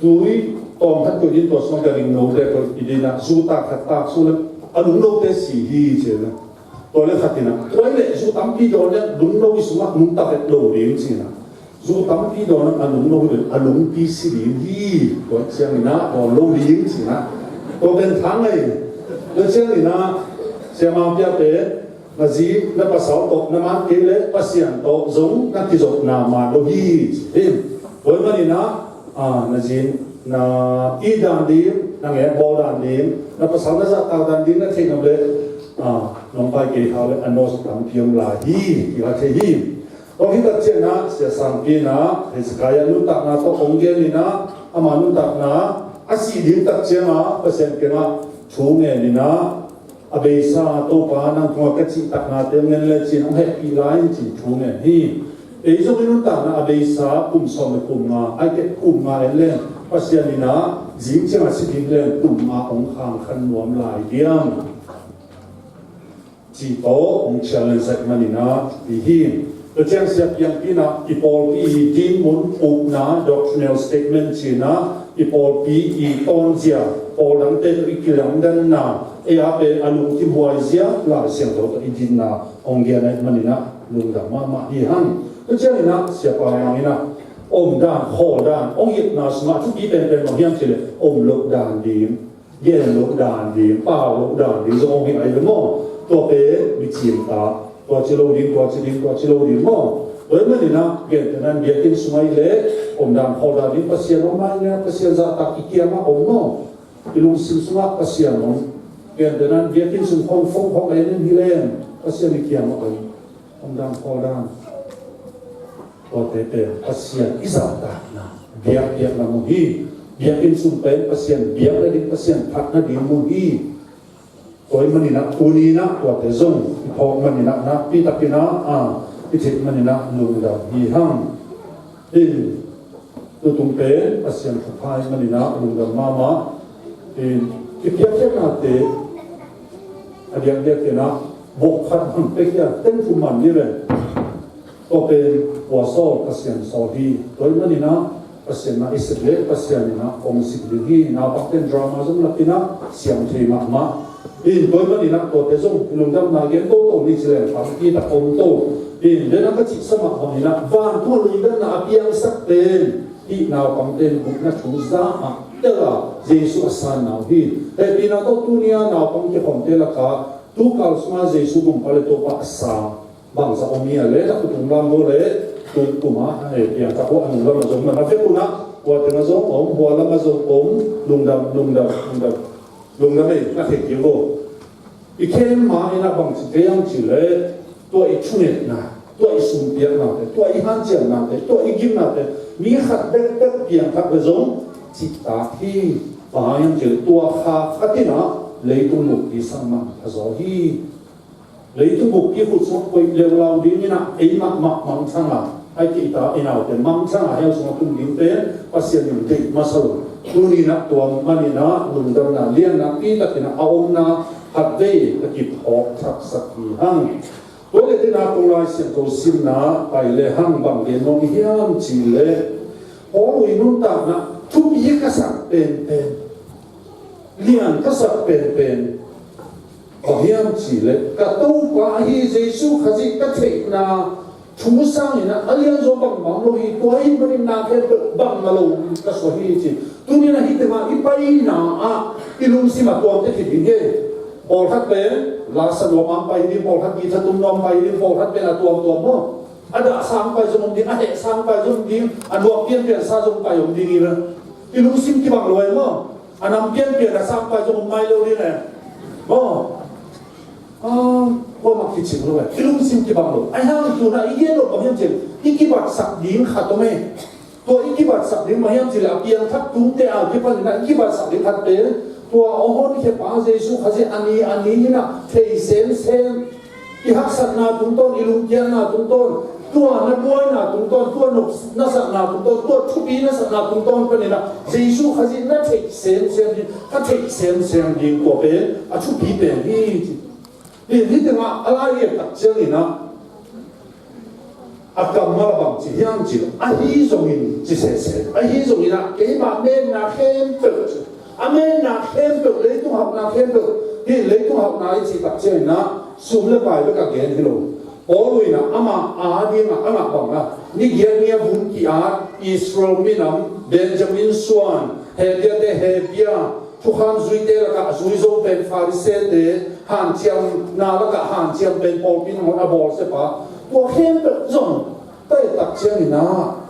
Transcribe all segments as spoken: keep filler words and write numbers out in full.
Zui tawm khat koih ding, tua sungah ka ring note koih i ding ah, zu tak khat tak sung le a lungnote si hi ci na. Tua le khat in ah, tua le zu tampi dawn le lungno i sungah nungta vet lo ding ci na. Zu tampi dawn a lungno hi le a lungpi si ding hi. Tua ciangin ah dawn lo ding ci na. Tua pen thang ei. Tua ciangin ah siamang piate, na zi na pasal tawh na man kei le Pasian tawh zong na kizopna man lo hi ci hi. Tua ahih manin ah, a, na zi na it dan ding, na ngen bawl dan ding, na pasal na zahtak dan ding na theih nop le, a, nong pai kei hau le a nose tampi om lai hi, i la thei hi. Tua hi tak ciangin ah Sia Sangpi in ah Hezekiah nuntakna tawh hong gen in ah, ama nuntakna a sih ding tak ciangin ah Pasian kiangah thu ngen in ah, a beisa, Topa, nang tungah ka cihtaknate hong en le cin hong hehpih lai in cin thu ngen hi. Ei zong i nuntakna a beisa kum sawm le kum nga, ai kei kum nga en le Pasian in ah zing ciangah si ding le kum nga hong khang khan nuam lai diam? Ci tawh hong challenge ahih manin ah hi hi. Tua ciang Sia Piangpi in ah i pawlpi i dinmun ukna, doctrinal statement ci in ah, i pawlpi i tawnzia, pawl dangte tawh i kilamdanna, ei a pen a lungkimhuai zia Lai Siangtho tawh i dinna hong gen ahih manin ah lungdam mahmah hi hang. Tua ciangin ah Sia Pa Mang in ah omdan, khawldan, hong itna sungah thupi penpen bang hiam cih leh om loh dan ding, gen loh dan ding, pau loh dan ding zong om hi ai ve maw? Tua pen mi cimtak, tua ci lo ding, tua ci ding, tua ci lo ding maw? Tua ahih manin ah gentehna in biakinn sungah i leh omdan, khawldan ding Pasian om mah hi leh Pasian zahtak i kiangah om maw? I lungsim sungah Pasian om. Gentehna in biakinn sung khawng phone khawng en in hi leng Pasian i kiangah om. Omdan, khawldan, tuate pen Pasian i zahtakna, biakpiakna mun hi. Biakinn sung pen Pasian biak nading, Pasian phat nading mun hi. Tua ahih manin ah tuni in ah tuate zong i phawk manin ah nakpi takin ah, a, i theih manin ah lungdam hi hang. Hi. Tutung pen Pasian thupha ahih manin ah lungdam mahmah. Hi. I piakkhiatnate a diakdiak in ah vok khat hong pia khia teng thum man ni ve. Tua pen kua sawl, Pasian sawl hi. Tua ahih manin ah Pasian na i sep leh Pasian in ah hong sep ding hi. Naupangte'n drama zong lak in ah siam thei mahmah. Hi, tua ahih manin ah tuate zong i lungdamna gen toto ni ci leng tampi tak om to. Hi, den a ka cihsa mah bangin ah vantung lungdamna a piangsak pen hih naupangte'n gupna thu za ah tel a Jesu a sanna uh hi. Hehpihna tawh tuni a naupang kikhawmte lakah tukal sungah Jesu gumpa le Topa a sa bangzah om hi a leh, na khut tung lam lo leh, tu kum a, eh, piangthak uh a nung lam a zong man a vek un ah, hua teng a zong om, hua lam a zong om, lungdam, lungdam, lungdam. Lungdam ei, na thei kik uh. I khem ma in ah bang ci kei hiam cih leh, tua i thungetna, tua i sumpiaknate, tua i hanciamnate, tua i gimnate, mi khat bekbek piangthak leh zong cihtak hi. Bang hang hiam cih leh tua kha khat in ah leitung buppi sang man a zaw hi. Leitung buppi khut sungah koih leulau ding in ah, ei mahmah mangthang a, ahih kei ta i naute mangthang a hell sungah tung ding pen Pasian in deih masa lo. Tuni in ah tua manin ah lungdamna lian nakpi takin ah a omna khatvei ka kiphawk thaksak hi hang. Tua leh tena kong Lai Siangtho simna pai le hang, bang gen nuam hiam cih leh, Paul i nuntakna thupi ka sak penpen, lian ka sak penpen bang hiam cih leh, ka Topa ahi Jesu Khazih ka theihna thu sangin ah a lianzaw bangmah om lo hi. Tua ahih manin na khempeuh bangmah lo ka suah hi ci. Tuni in ah hih tengah i paina ah i lungsim a tuamte khit ding hi. Pawlkhat pen la sa nuam a pai ding, pawlkhat guitar tum nuam pai ding, pawlkhat pen a tuamtuam maw, a dah sang pai zong om ding, a heh sang pai zong om ding, a nuam pianpian sa zong pai om ding hi ve. I lungsim kibang lo e maw? A nam pianpian a sang pai zong om mai lo ding e. Maw? Ah, kuamah kicing lo e. I lungsim kibang lo. Ahi hang tu in ah i gen lo bang hiam cih leh, i kibatsak ding khat om e. Tua i kibatsak ding bang hiam cih leh, a piangthak tungte a kipan in ah i kibatsak ding khat pen, tua a honkhia pa Jesu Khazih a ni a ni in ah thei semsem. I haksatna tungtawn, i lungkiatna tungtawn, tua na buaina tungtawn, tua nop na sakna tungtawn, tua thupi na sakna tungtawn panin ah Jesu Khazih na theih semsem ding, ka theih semsem ding, tua pen a thupi pen hi ci. Hi, hih tengah a lai i et tak ciangin ah A kammal ah bang ci hiam cih leh, ahi zongin ci sese. Ahi zongin ah keimah metna khempeuh, a metna khempeuh, leitung hauhna khempeuh, hih leitung hauhna i cih tak ciangin ah sum le pai bek a gen hi lo. Paul in ah amah a dingah a ngah bang ah ni giat ni a vun ki-at, Israel minam, Benjamin suan, Hebiate hebia, thukham zuite lakah zui zo pen Farisee-te, hanciamna lakah hanciam pen pawlpi nangawn a bawlsiapa, tua khempeuh zong ka et tak ciangin ah,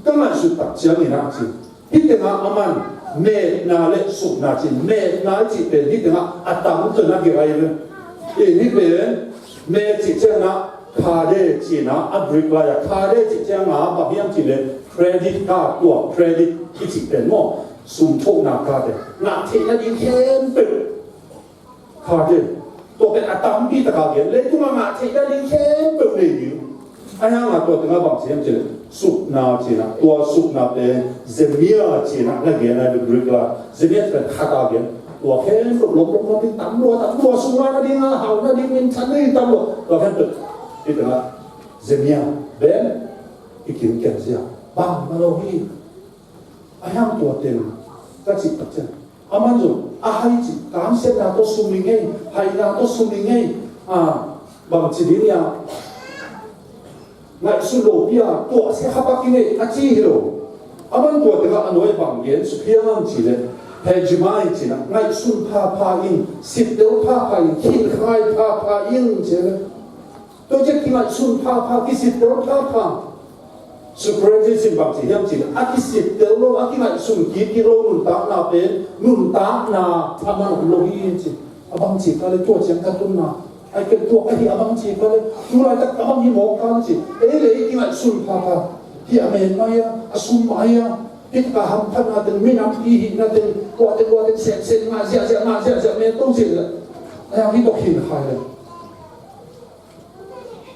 ka ngaihsut tak ciangin ah ci. Hih tengah aman metna le supna ci, metna i cih pen hih tengah a tam tawh na gilai ve. Hih pen me cih ciangin ah khade ci-in ah, a Greek lai-ah khade cih ciangin ah bang hiam cih leh credit card, tua credit i cih pen maw, sum thohna khade, ngah theih nading khempeuh. Khade, tua pen a tampi taka gen, leitungah ngah theih nading khempeuh nei ding. Ahi hangin tua tengah bang ci hiam cih leh supna ci-in ah, tua supna pen zemia ci-in ah na gen a, Greek lai zemia pen khat a gen. Tua khempeuh lom lom lom ding, tam lua tam lua, sum ngah nading a hau nading, minthan ding tam lua, tua khempeuh hih tengah zemia, ben, i kim ken zia, bang mah lo hi. Ahi hang tua teng ka cih tak ciang, aman zong a hai cih, kamsiatna tawh sum i ngei, haina tawh sum i ngei, a, bang ci ding hiam, ngaihsun lopi a tuahsia kha pak i ngei a ci hi lo. Aman tua tengah a nuai bang gen suk hiam cih leh, hejima i cih in ah, ngaihsun phapha in, sittel phapha in, khinkhai phapha in ci hi lo. Tua ciang kingaihsun phapha, kisittel phapha. Socrates in bang ci hiam cih leh, a kisittel lo, a kingaihsun kik kik lo nuntakna pen nuntakna a man om lo hi ci. A bang ci ka leh, tua ciang ka tunna, ai, ken tua ka hi, a bang ci ka leh, tu laitak a bang hi mawk ka ci. Ei le ei kingaihsun phapha. Hih a men mai a, a sum mai a, hih ka hamphatna teng, minampi hihna teng, tua teng, tua teng, sem sem, ngah ziahziah, ngah ziahziah, men to ziahziah. Ai, a hih tawh khin khai leh.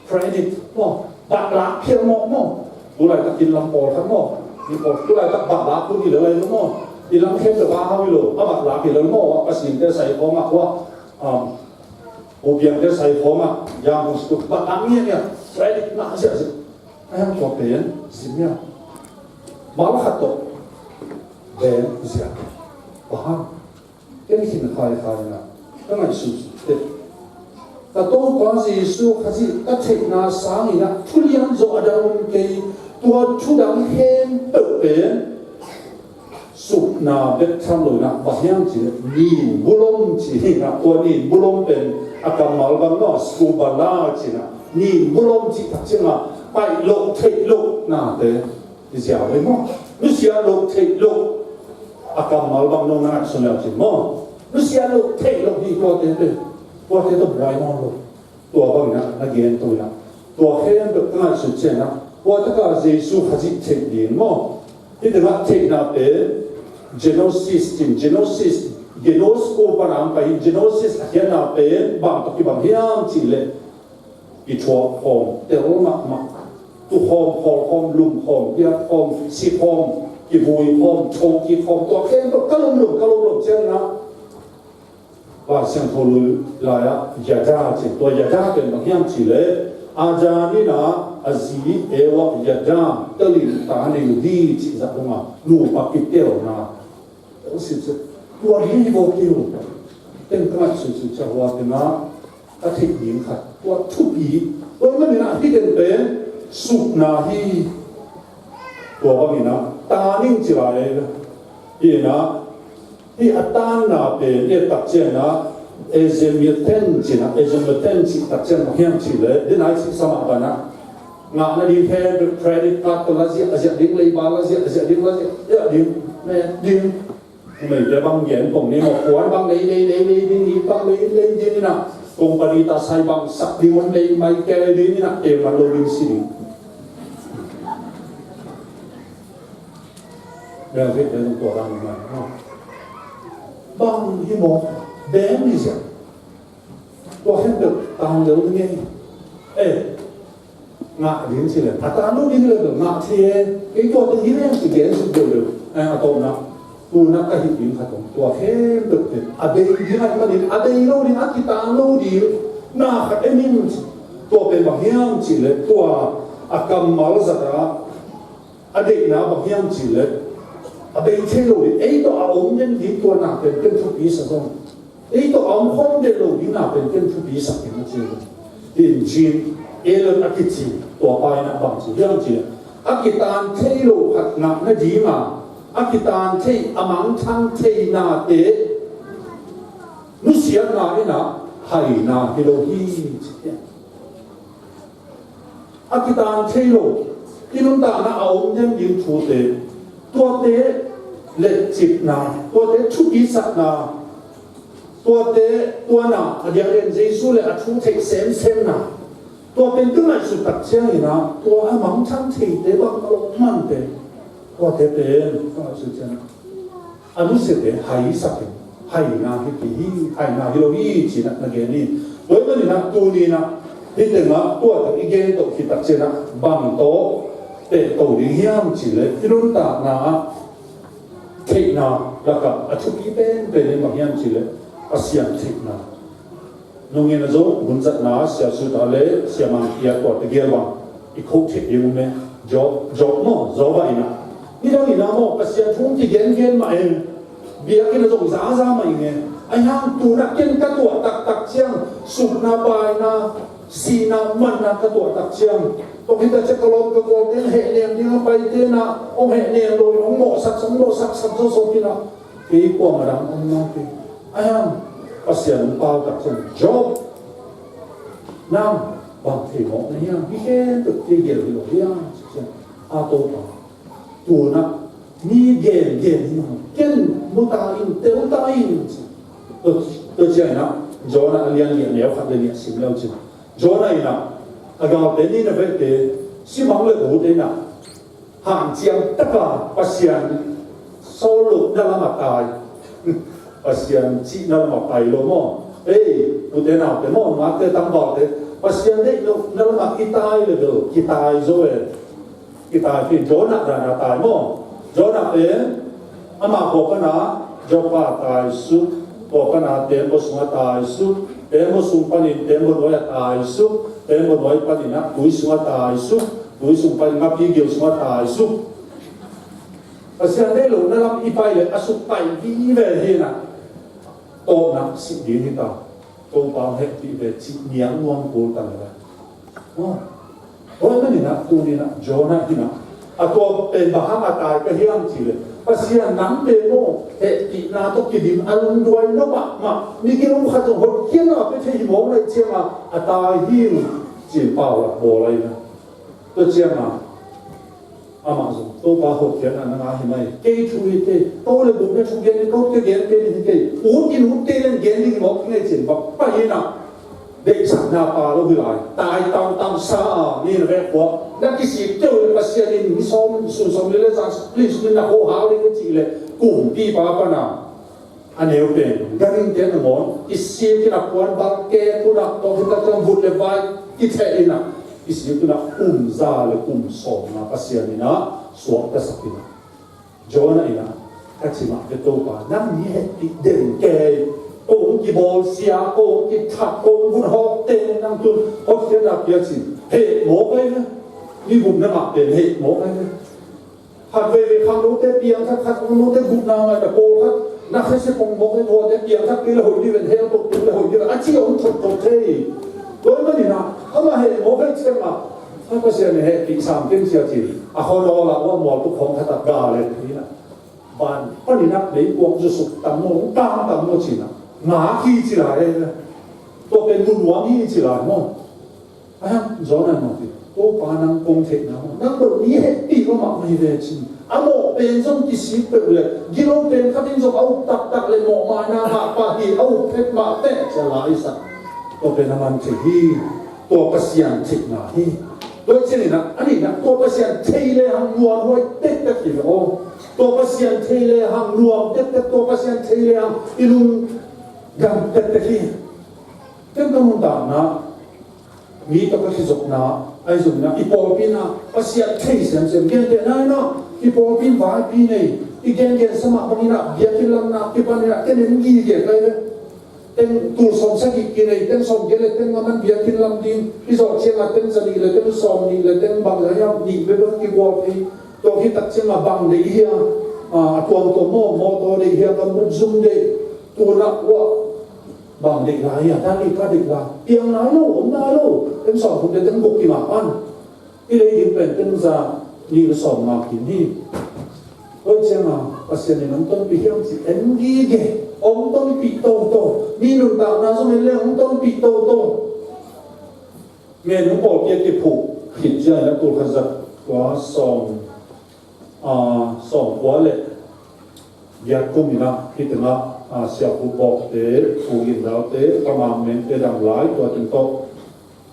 Credit maw, bat lak phial mawk maw. Tu laitak inn lam pawlkhat maw, inn pawl, tu laitak bat lak hun hi lel lai lo maw. Inn lam khempeuh a hau hi lo, a bat lak hi lel maw, a Pasian-te sai khawm ah, ua, um, u piangte sai khawm ah, yang hong situ bat lak ngiatngiat, credit ngah ziahziah. A hiang tua pen zim hiam? Mal khat tawh ben ziah. Bang hang? Ken khin khaikhai in ah ka ngaihsut teh, ka Topa Jesu Khazih ka theihna sangin ah thu lian zaw a dang om kei. Tua thu dang khempeuh pen supna bek tham lo in ah, bang hiam cih leh nin bulom cih hi in ah, tua nin bulom pen a kammal bang maw, scuba la cih in ah, nin bulom cih tak ciang ah paih loh theih loh nate i ziau hi maw? Nusia loh theih loh. A kammal bang nong na ngaihsun le cin maw? Nusia loh theih loh hi tuate pen. Tuate tawh buai nawn lo. Tua bangin ah na gen to in ah, tua khempeuh ka ngaihsut ciangin ah, tua taka Jesu Khazih theih ding maw? Hih tengah theihna pen Gnosis cin, Gnosis, Gnosko pan a hong pai hi. Gnosis a khiatna pen bang tawh kibang hiam cih leh, kithuah khawm tel mahmah, tukhawm, khawlkhawm, lumkhawm, piakkhawm, sikhawm, kivui khawm, tho kikhawm, tua khempeuh ka lomlom, ka lomlom ciangin ah, Lai Siangtho Lui lai-ah yada cih, tua yada pen bang hiam cih leh, Adam in ah a zi Eva yada, tel in ta nei ding cih zah dong a, nupa kitelna. Tua hi vawk hi lo. Teng ka ngaihsut ciang tua teng ah ka theih ding khat, tua thupi. Tua manin ah hih teng pen supna hi. Tua bangin ah tan in ci lai hi in ah, hih a tanna pen i et tak ciangin ah, examethane ci in ah, examethane cih tak ciangin bang hiam cih leh, den a i cih sa mah bang ah, ngah nading khe, credit card tawh la ziahziah ding, leiba la ziahziah ding, la ziahziah ding, met ding. Numeite bang gen kong nei maw, khuan bang nei, nei, nei, nei ding, it bang nei, nei ding in ah, company ta sai bang sak ding, hong nei mai kei ding in ah, tel man lo ding si ding. Bel vet bel tua bang mai maw. Bang hi maw, bang hi ziah. Tua khempeuh tan lo ding e. Eh, ngah ding ci leh, a tan lo ding leh bel ngah thei e. Kei tua teng hi leng ci gen suk deuhdeuh. Eh, a tawpna, tuna ka hih ding khat om, tua khempeuh pen a bei ding ahih manin, a bei lo ding, a kitan lo ding, na khat en in ci. Tua pen bang hiam cih leh, tua A kammal zat ah a deihna bang hiam cih leh a bei thei lo ding, ei tawh a om den ding tua na penpen thupi sa zong, ei tawh a om khawm den lo ding na penpen thupi sa kei na ci. Tin Jean Allen a kici tua pa in ah bang ci hiam cih leh a kitan thei lo khat ngah nading a, a kitan thei a mangthang thei nate nusiatna in ah haina hi lo hi ci hiam. A kitan thei lo, i nuntakna a om den ding thute, tuate letcipna, tuate thupisakna, tuate tuana a diakdiak Jesu le a thu theih semsemna, tua pen ka ngaihsut tak ciangin ah tua a mangthang theite bang a lo mante, tuate pen ka ngaihsut ciangin a nusiate haisak in, haina hi kei hi, haina hi lo hi ci-in ah na gen hi. Tua ahih manin ah tuni-in ah hih tengah tua tawh i gen tawh khit tak ciangin ah bang tawh pehto ding hiam cih leh i nuntakna ah theihna lakah a thupi penpen in bang hiam cih leh Pasian theihna. Nungin a zong hun zatna siasut a le siamang pia tua tegel bang i khoh theih ding um e. Job, Job maw, Job a in ah, nidang in ah maw, Pasian thu kigengen mah e. Biakinn a zong zaza mah ing e. Ahi hang tu-in ah ken ka tuah taktak ciang, sukna, paina, sihna, manna ka tuah tak ciang, tua khit tak ciang ka lawm ka gualte in hehnem ding a paite in ah hong hehnem lo in hong mawhsak, hong mawhsaksak zawzaw in ah, kei kuamah dang om nawn kei. Ahi hang Pasian hong pau tak ciang, Job, nang bang thei mawk na hiam? Hih khempeuh kei gel hi lo hiam? Ci ciang, a Topa, tu-in ah mi gengen hi hang, ken mu ta in, teel ta in, ci. Tua, tua ciangin ah Jonah a lian nih a neu khat le nih sim le uh cin, Jonah in ah a galte, Nineveh-te, simang le u te in ah hanciam taka Pasian sawllohna lamah tai. Pasian cihna lamah pai lo maw? Ei, ute naute maw, mate tangvalte, Pasian deihlohna lamah i tai le bel kitai zo e. Kitai pi, Jonah dan a tai maw? Jonah pen amah khua pana Joppa tai suk, khua pana tembaw sungah tai suk, tembaw sung panin tembaw nuai-ah tai suk, tembaw nuai panin ah tui sungah tai suk, tui sung panin ngapi gil sungah tai suk. Pasian deihlohna lam i pai le a suk pai vive hi in ah, tawpna sih ding hi ta. Topa hong hehpih ve cih niang nuam kul ta leh. Tua ahih manin ah tuni-in ah Jonah in ah, a tua pen bang hang a tai ka hiam cih leh, Pasian nang pen maw, hehpihna tawh kidim a lungduai lo mahmah, migilo khat zong hotkhiatna pia thei hi mawk na hih ciangin a tai hi, ci-in paulap bawl a in ah. Tua ciangin amah zong, Topa, hotkhiatna na ngah hi mai. Kei thu hi kei, ko le gupna thu gen hi, ko ka gen kei hi kei. Ut in ut kei leng gen ding hi mawk hi ngei, ci-in va pai in ah, deihsakna pha lo hi lai. Tai tamtam sa a, Nineveh khua na kisik kei uh leh Pasian in mi sawm, sun sawmli le za li sung in na kho hau ding hi cih leh kumpipa pan a, a neu pen ganhingte nangawn kisik in ah, puanbal kek un ah, tua khit tak ciang vut le vai kitheh in ah, kisik un ah, kum za le kum sawmna Pasian in ah suaktasak in ah, Jonah in ah, ka ci mah ve, Topa, nang mi hehpih den kei. Ko hong kibawlsia, ko hong kithak, ko hong vut hawk teng nang tun hotkhiatna pia, ci-in heh mawk ahi ve. Mi gupna ngah pen heh mawk ahi ve. Khat veivei khangnote piangthak, khangnote gupna ngaihna, pawlkhat na khasia pong mawk ahi, tuate piangthak kei le hoih ding ven, hell tawh tung le hoih ding ven, a ci a om thotthot thei. Tua ahih manin ah amah heh mawk ahi ciangin ah, a Pasian in hehpih sam keng sia, ci-in a khuanawl ah mualtuk khawng khat ah ga le thei in ah, van panin ah meikuang zusuk tam maw, tang tam maw, ci-in ah ngak hi ci lai. Tua pen mu nuam hi ci lai maw? Ahi hang Jonah in mawk hi, Topa, nang kong theihna maw, nang bel mi hehpih mahmah hi ve, ci-in. A mawh pen zong kisik peuh le, gilo pen khat in zong a uk taktak le mawhmaina ngah pah hi, a uk phet mah peuh ci-a la i sak. Tua pen a man theih hi. Tua Pasian theihna hi. Tua ciangin ah, a nihna, tua Pasian thei le hang nuamhuai tektek hi ve aw. Tua Pasian thei le hang nuam tektek, tua Pasian thei le hang i lung gam tektek hi. Ken ka nuntakna, mi tawh ka khizopna, ahi zongin ah i pawlpi in ah Pasian thei semsem, gentehna in ah i pawlpi in vaipi nei, i gengensa mah bangin ah biakinn lamna kipan in ah ken en gige ka hi ve. Teng tul sawm sagih kinei, teng sawm giat le teng nga man biakinn lam ding i zawh ciangah teng za nih le teng sawm nih le teng bang za hiam nih bek bek kigual thei. Tua hi tak ciangah bang deih hia? A tuang tua maw, mawtaw deih hia, kan buk zum deih. Tuna uah bang deih lai hia, dan i ka deih lai. Piang nai lo, om nai lo. Teng sawm thum le teng guk kingah an. I lei ding pen teng za nih le sawm nga kim hi. Tua ciangah Pasian in hong tonpih hiam ci en gige. Hong tonpih toto. Mi nuntakna zong en le hong tonpih toto. Ngen hong pawlpi a kiphuh khit ciangin a tul khat za kua sawm, a, sawm kua le giat kum inah hih tengah, a, Sia Khup Bawkte, Pu Gin Daute, Pa Mang Mengte dam lai, tua teng tawh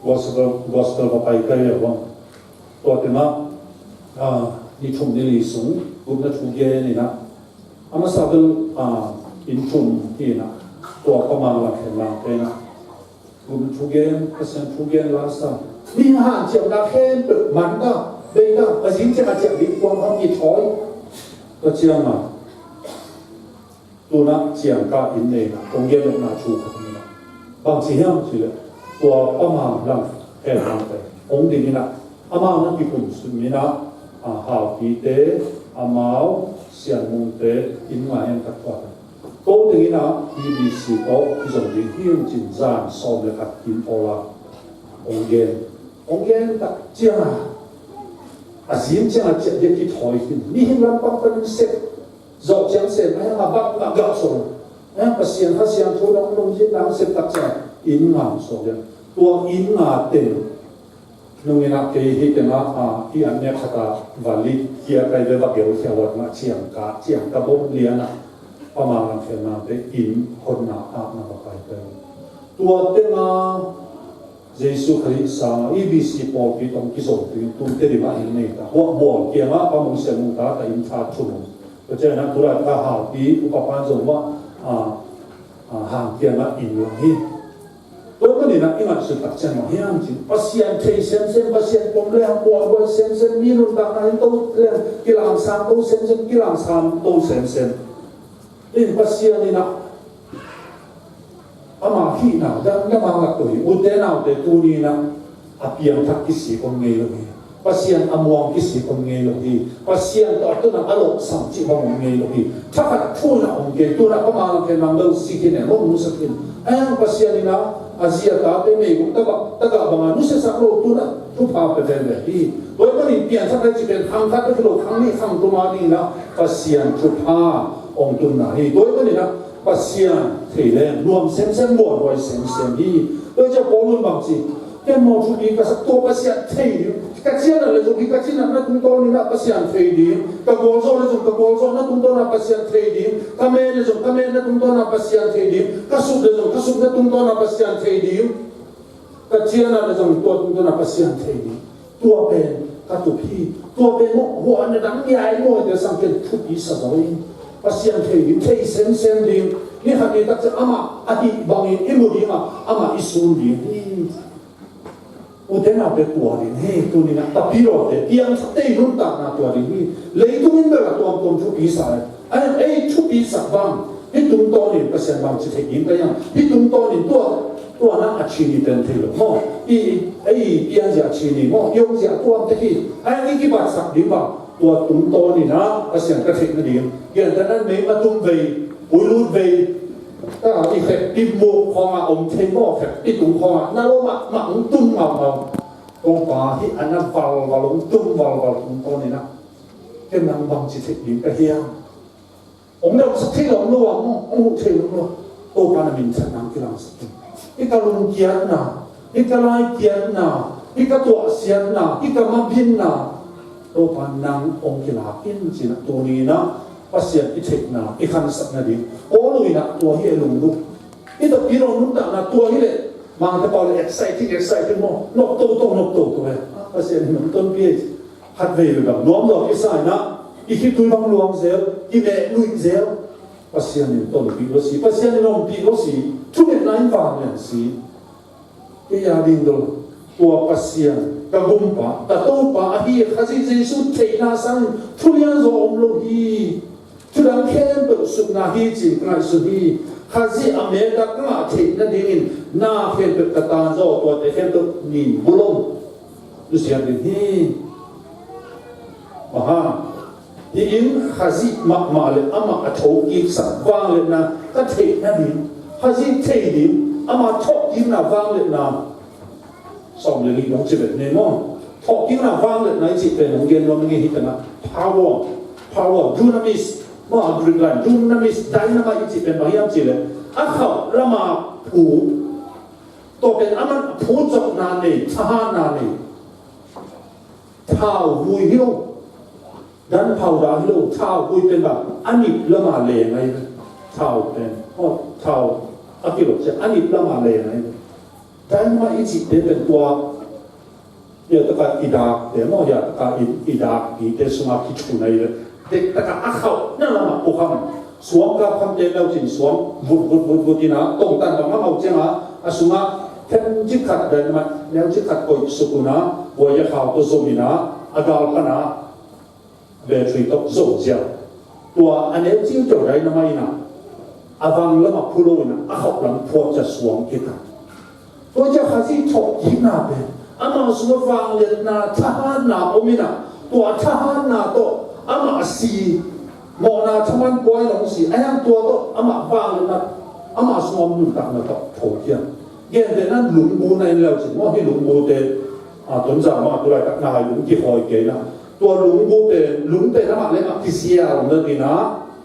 gospel, gospel va pai kai le bang. Tua tengah, a, ni thum ni li sung gupna thu gen inah a masa bel, a, inn thum hi inah tua Pa Mang Lang Khen Mangte inah gupna thugen, Pasian thugen la sa. Mi hanciamna khempeuh man ta, bei ta, a zing ciang a ciah ding kuang hong kithawi. Tua ciangah tuna ciangka inn neina kong gen lohna thu khat hi inah. Bang ci hiam cih leh tua Pa Mang Lang Khen Mangte hong ding inah amau na kikum sung inah, a, Haupite, amau Sian Mungte inn ngai an tak tua ta. Ko teng inah E B C tawh kizom ding hi ung cin zan sawm le khat kim awla hong gen. Hong gen tak ciangah a zim ciangah ciah dia kithawi khin. Mihing lampang panin sep zawh ciang sem a hiang a bak a gah sawm a hiang Pasian Kha Siangtho dang lungzin dang sep tak ciangah inn ngam sawm dia. Tua inn nga teng nung inah kei hih tengah, a, hih an nek khatah va lik kia kai ve va geu khia wat mah ciangka, ciangka bom lianah Pa Mang Lang Khen Mangte inn honna ah na va pai kai. Tua tengah Jesu Khrih sangah E B C pawlpi tawh kizom ding tun Tedim ah inn nei ta. Huah bual kiangah Pa Mung Sian Mung ta ta inn tha thum. Tua ciangah tua ka Haupi upa pan zong mah, a, a, Hang kiangah inn lang hi. Tua maninah i ngaihsut tak ciang mah hiam cin Pasian thei semsem, Pasian pom le hang buaibuai semsem, mi nuntakna in to le hang kilangsang to semsem, kilangsang to semsem. In Pasian inah ama hihna dang dang a ngak to hi. Ute naute tuni inah a piangthak kisik om ngei lo hi. Pasian a muang kisik om ngei lo hi. Pasian tawh a tunah a lawhsam cih bang om ngei lo hi. Thakhat thu inah om kei, tunah Pa Mang Lang Khen Mang lo sik hi ne, hong nusak hi. Ahi hang Pasian inah a zi a tate meiguk tagah, tagah bangah nusiasak lo, tunah thupha pia veve hi. Tua ahih manin piangthak lai cih pen khang khat bek hi lo, khang nih khang thum a ding inah Pasian thupha hong tunna hi. Tua ahih maninah Pasian thei leng nuam semsem, muanhuai semsem hi. Tua ciah Paul in bang ci, ken maw thupi ka sak tua Pasian thei ding. Ka cianat le zong hi ka cianatna tungtawnin ah Pasian thei ding. Ka gualzawh le zong ka gualzawhna tungtawn ah Pasian thei ding. Ka meh le zong ka mehna tungtawn ah Pasian thei ding. Ka sut le zong ka sutna tungtawn ah Pasian thei ding. Ka cianat le zong tua tungtawn ah Pasian thei ding. Tua pen ka tup hi. Tua pen maw huahna dang ngiai mawite sang ken thupi sa zo in. Pasian thei ding, thei semsem ding. Ni khat ni tak ciang amah a hih bangin i mu ding a, amah i sun ding hi. Ute naute tua ding hi, tuni-in ah tapidaw te, piangthakte i nuntakna tua ding hi. Leitung in bel a tuamtuam thupi sa e. Ai, ei thupi sak bang, hih tungtawnin Pasian bangci thei ding ka hiam? Hih tungtawnin tua, tua na a chini pen thei lo maw? I, ei pianzia a chini maw? I omzia a tuam te hi. Ai, i kibatsak ding bang, tua tungtawnin ah Pasian ka theih nading. Gentehna in mei matum vei, uilut vei, ka i khekpi muk khawngah om thei maw, khekpi tung khawngah na lo mahmah hong tum ngaungau. Kong pa hih a na valval hong tum valval tungtawnin ah ken nang bangci theih ding ka hiam? Hong deuhsak thei lo om lo ah maw, hong huh thei lo om lo ah. Topa na minthanna hong kilangsak in. Hih ka lungkiatna, hih ka laikiatna, hih ka tuahsiatna, hih ka mabinna, Topa nang hong kilak in ci-in ah tuni-in ah Pasian i theihna, i khansak nading. Paul in ah tua hi a lunglut. Hih tapidaw nuntakna tua hi leh, Mangte pau leh exciting, exciting maw. Nop toto, nop toto e. Ah, Pasian in hong tonpih e. Khatvei bang nuam zaw kisa in ah, i khitui bang luang zel, i meh luih zel. Pasian in tonpih lo si, Pasian in ompih lo si, thungetna in vanglian si. Kei a ding dol, tua Pasian, ka gumpa, ka Topa ahi Khazih Jesu theihna sangin thulian zaw om lo hi. Thudang khempeuh sutna hi ci-in ka ngaihsun hi. Khazih a meetak ka ngah theih nadingin na khempeuh ka tanzaw, tuate khempeuh nin bulom nusiat ding hi. Aha. Hi-in Khazih mahmah le amah a thokiksak vangliatna ka theih nading, Khazih thei ding, ama thawhkikna vangliatna sawm le nih dong ci vet ni maw? Thawhkikna vangliatna i cih pen hong gen nuam ing hi. Tana power, power, dunamis, maw, a Greek lai dunamis, dynamite i cih pen bang hiam cih leh a khauh lama phu, tua pen aman a phu zawhna nei, thahatna nei. Thau vui hi lo. Gunpowder hi lo, thau vui pen bang a nip lama leng ahi ve. Thau pen, aw, thau a kilawh ciang a nip lama leng ahi ve. Dynamite i cihte pen tua, hiah taka i dakte maw, hiah taka i, i dak pite sungah kithun ahi ve. Tek taka a khauhna lamah phukham, suang kap khamte leucin suang vut vut vut vut ina tongtan bang a mau cianga a sungah themcik khat dynamite neucik khat koih suk una, buai a khau tawh zom ina a gal pana battery tawh zo ziau. Tua a neu ciu tawh dai na mai ina, a vang lamah phu lo ina, a khauh lam phuak cia suang kita. Tua cia Khazih thawhkikna pen ama sungah vangliatna, thahatna om ina, tua thahatna tawh ama si, mawhna thaman puai long si, a hiang tua tawh ama vangliatna, ama sungah nuntakna tawh thawhkik. Gentehna lungbu na en leucin maw, hi lungbu te, a, Tonzang bang a tulaitak na hai lung kihawi kei na. Tua lungbu pen, lung pen amah le amah kisial na dina,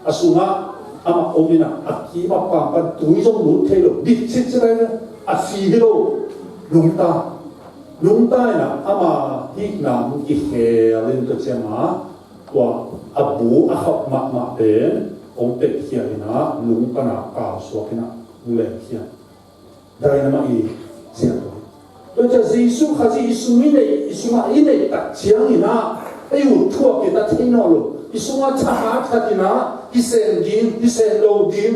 a sungah amah om ina, a kim a pam pan tui zong lut thei lo, bit citcit ai na, a si hi lo, lungta. Lungta ina, ama hihna hong kikhel in tua ciang a, tua a bu a khauh mahmah pen hong petkhial ina, lung pana kau suak ina, hong lengkhia. Dynamite i ciang tua. Tua ciang Jesu Khazih i sung i neih, i sungah i neih tak ciang ina, ei ut thuak kita thei nawn lo. I sungah thahat khat ina, i sem ding, i sem lo ding,